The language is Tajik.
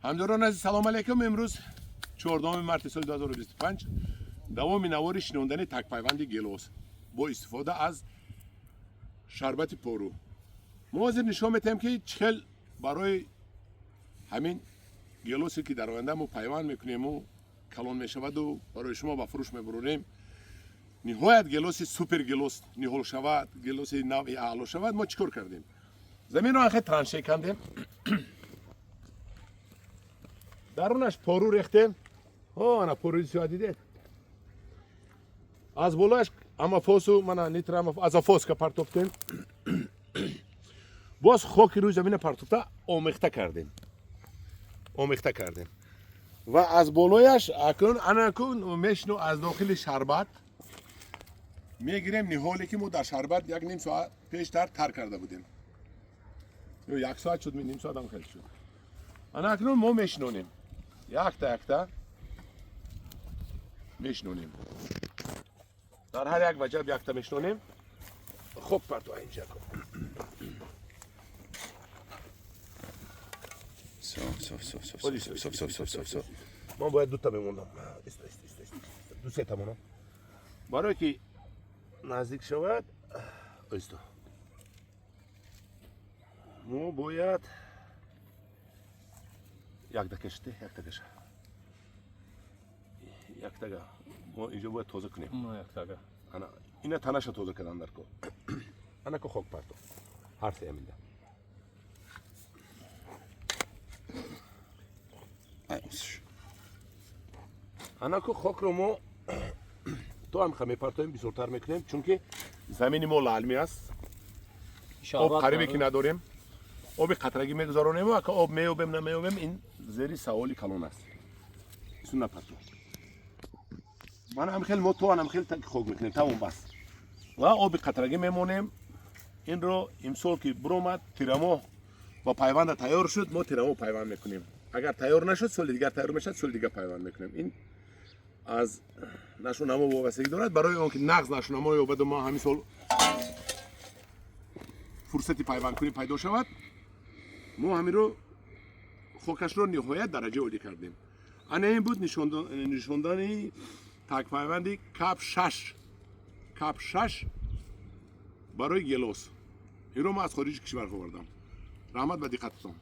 Ҳамдорон азиз, салом алейкум. Имрӯз 14 марти соли 2025 давоми навори шинондани такпайванди гелос бо истифода аз шарбати пору. Мо ҳозир нишон метаҳем, ки чӣ хел барои ҳамин гелосе, ки дар оянда мо пайванд мекунему, калон мешаваду барои шумо ба фурӯш мебурорем, ниҳоят гелоси супер гелос ниҳол шавад, гелоси навъи аъло шавад. Мо чӣ кор кардем? Заминро анхе траншей кандем, дарунаш пору рехтем. Ана поруи сиёҳ дидед, аз болояш амафосу мана нитра азофоска партофтем, боз хоки рӯи замина партофта омехта кардем, омехта кардем ва аз болояш акнун анакун мешину аз дохили шарбат мегирем ниҳоле, ки мо дар шарбат як ним соат пештар тар карда будем. Ё як соат шуд, ним соатам хеле шуд. Ана акнун мо мешинонем, якта якта мешинонем, дар ҳар як ваҷаб якта мешинонем. Хок парту инҷа. Всё, всё, всё, всё, всё, всё, всё, всё, всё, всё. Ман бояд дута мемондам. Иста, иста, иста, иста. Ду сета монам. Барое ки наздик шавад, исто. Мо бояд якта кашите, якта каша. Яктага. Мо инҷо бояд тоза кунем. Яктага. Ана ина танаша тоза кардан дар ко. Ана ко хок парто. Ҳар се аминда. Анаку хокро мо то ҳам мепартоем, бисёртар мекунем, чунки замини мо лаълмӣ аст, об қарибе ки надорем, оби қатрагӣ мегузаронем. Ака об меёбем, намеёбем, ин зери саволи калон аст. Ису напарто. Ман ҳам хел мо то анам хел хок мекунем, тамом, бас, ва оби қатрагӣ мемонем. Инро имсол ки биромад, тирамоҳ ба пайванда тайёр шуд, мо тирамоҳ пайванд мекунем. Агар тайёр нашуд, соли дигар тайёр мешавад, соли дигар пайванд мекунем. Ин аз нашунамо вобастагӣ дорад. Барои он ки нағз нашунамо ёбаду мо ҳамин сол фурсати пайвандкунӣ пайдо шавад, мо ҳаминро хокашро ниҳоят дараҷаи олӣ кардем. Ана ин буд нишондани такпайванди кап шаш, кап шаш барои гелос. Инро мо аз хориҷи кишвар овардам. Раҳмат ба диққататон.